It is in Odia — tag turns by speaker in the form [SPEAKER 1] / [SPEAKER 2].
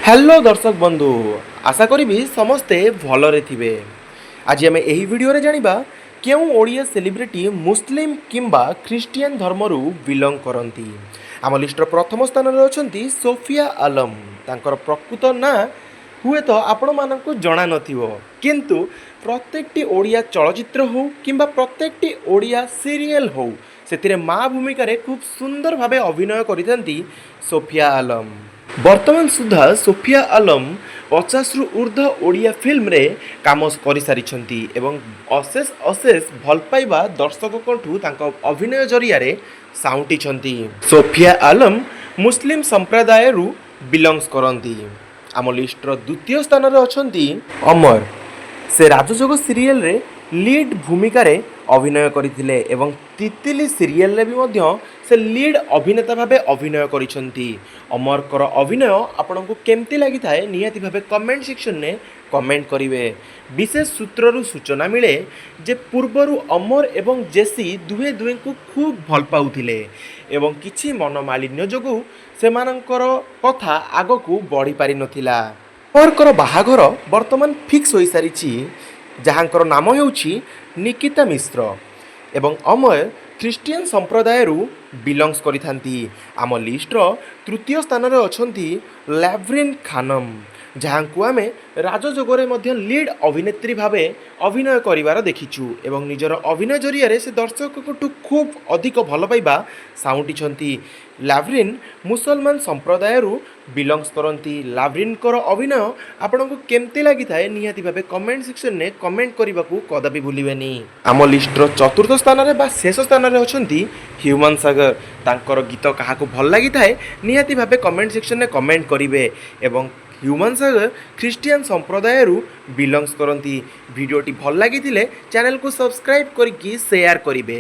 [SPEAKER 1] ହ୍ୟାଲୋ ଦର୍ଶକ ବନ୍ଧୁ, ଆଶା କରିବି ସମସ୍ତେ ଭଲରେ ଥିବେ। ଆଜି ଆମେ ଏହି ଭିଡ଼ିଓରେ ଜାଣିବା, କେଉଁ ଓଡ଼ିଆ ସେଲିବ୍ରିଟି ମୁସଲିମ କିମ୍ବା ଖ୍ରୀଷ୍ଟିଆନ ଧର୍ମରୁ ବିଲଙ୍ଗ କରନ୍ତି। ଆମ ଲିଷ୍ଟର ପ୍ରଥମ ସ୍ଥାନରେ ଅଛନ୍ତି ସୋଫିଆ ଆଲମ। ତାଙ୍କର ପ୍ରକୃତ ନାଁ ହୁଏତ ଆପଣମାନଙ୍କୁ ଜଣା ନଥିବ, କିନ୍ତୁ ପ୍ରତ୍ୟେକଟି ଓଡ଼ିଆ ଚଳଚ୍ଚିତ୍ର ହେଉ କିମ୍ବା ପ୍ରତ୍ୟେକଟି ଓଡ଼ିଆ ସିରିଏଲ୍ ହେଉ, ସେଥିରେ ମା ଭୂମିକାରେ ଖୁବ୍ ସୁନ୍ଦର ଭାବେ ଅଭିନୟ କରିଥାନ୍ତି ସୋଫିଆ ଆଲମ। ବର୍ତ୍ତମାନ ସୁଦ୍ଧା ସୋଫିଆ ଆଲମ 50ରୁ ଉର୍ଦ୍ଧ୍ୱ ଓଡ଼ିଆ ଫିଲ୍ମରେ କାମ କରିସାରିଛନ୍ତି ଏବଂ ଅଶେଷ ଅଶେଷ ଭଲ ପାଇବା ଦର୍ଶକଙ୍କଠୁ ତାଙ୍କ ଅଭିନୟ ଜରିଆରେ ସାଉଁଟିଛନ୍ତି। ସୋଫିଆ ଆଲମ ମୁସଲିମ ସମ୍ପ୍ରଦାୟରୁ ବିଲଙ୍ଗସ୍ କରନ୍ତି। ଆମ ଲିଷ୍ଟର ଦ୍ୱିତୀୟ ସ୍ଥାନରେ ଅଛନ୍ତି ଅମର। ସେ ରାଜଯୋଗ ସିରିଏଲରେ ଲିଡ୍ ଭୂମିକାରେ ଅଭିନୟ କରିଥିଲେ ଏବଂ ତିତିଲି ସିରିଏଲରେ ବି ମଧ୍ୟ ସେ ଲିଡ୍ ଅଭିନେତା ଭାବେ ଅଭିନୟ କରିଛନ୍ତି। ଅମରଙ୍କର ଅଭିନୟ ଆପଣଙ୍କୁ କେମିତି ଲାଗିଥାଏ, ନିହାତି ଭାବେ କମେଣ୍ଟ ସେକ୍ସନରେ କମେଣ୍ଟ କରିବେ। ବିଶେଷ ସୂତ୍ରରୁ ସୂଚନା ମିଳେ ଯେ ପୂର୍ବରୁ ଅମର ଏବଂ ଜେସି ଦୁହେଁ ଦୁହେଁଙ୍କୁ ଖୁବ୍ ଭଲ ପାଉଥିଲେ ଏବଂ କିଛି ମନମାଳିନ୍ୟ ଯୋଗୁଁ ସେମାନଙ୍କର କଥା ଆଗକୁ ବଢ଼ି ପାରିନଥିଲା। ଅମରଙ୍କର ବାହାଘର ବର୍ତ୍ତମାନ ଫିକ୍ସ ହୋଇସାରିଛି, ଯାହାଙ୍କର ନାମ ହେଉଛି ନିକିତା ମିଶ୍ର ଏବଂ ଅମର ଖ୍ରୀଷ୍ଟିଆନ ସମ୍ପ୍ରଦାୟରୁ ବିଲଙ୍ଗସ୍ କରିଥାନ୍ତି। ଆମ ଲିଷ୍ଟର ତୃତୀୟ ସ୍ଥାନରେ ଅଛନ୍ତି ଲାଭରିନ୍ ଖାନମ, ଯାହାଙ୍କୁ ଆମେ ରାଜଯୋଗରେ ମଧ୍ୟ ଲିଡ୍ ଅଭିନେତ୍ରୀ ଭାବେ ଅଭିନୟ କରିବାର ଦେଖିଛୁ ଏବଂ ନିଜର ଅଭିନୟ ଜରିଆରେ ସେ ଦର୍ଶକଙ୍କଠୁ ଖୁବ୍ ଅଧିକ ଭଲ ପାଇବା ସାଉଁଟିଛନ୍ତି। ଲାଭରିନ୍ ମୁସଲମାନ ସମ୍ପ୍ରଦାୟରୁ ବିଲଙ୍ଗସ୍ କରନ୍ତି। ଲାଭରିନ୍ଙ୍କର ଅଭିନୟ ଆପଣଙ୍କୁ କେମିତି ଲାଗିଥାଏ, ନିହାତି ଭାବେ କମେଣ୍ଟ ସେକ୍ସନରେ କମେଣ୍ଟ କରିବାକୁ କଦାପି ଭୁଲିବେନି। ଆମ ଲିଷ୍ଟର ଚତୁର୍ଥ ସ୍ଥାନରେ ବା ଶେଷ ସ୍ଥାନରେ ଅଛନ୍ତି ହ୍ୟୁମାନ ସାଗର। ତାଙ୍କର ଗୀତ କାହାକୁ ଭଲ ଲାଗିଥାଏ, ନିହାତି ଭାବେ କମେଣ୍ଟ ସେକ୍ସନରେ କମେଣ୍ଟ କରିବେ ଏବଂ ହ୍ୟୁମାନ ସାଗର ଖ୍ରୀଷ୍ଟିଆନ ସମ୍ପ୍ରଦାୟରୁ ବିଲଙ୍ଗସ୍ କରନ୍ତି। ଭିଡ଼ିଓଟି ଭଲ ଲାଗିଥିଲେ ଚ୍ୟାନେଲକୁ ସବସ୍କ୍ରାଇବ୍ କରିକି ସେୟାର କରିବେ।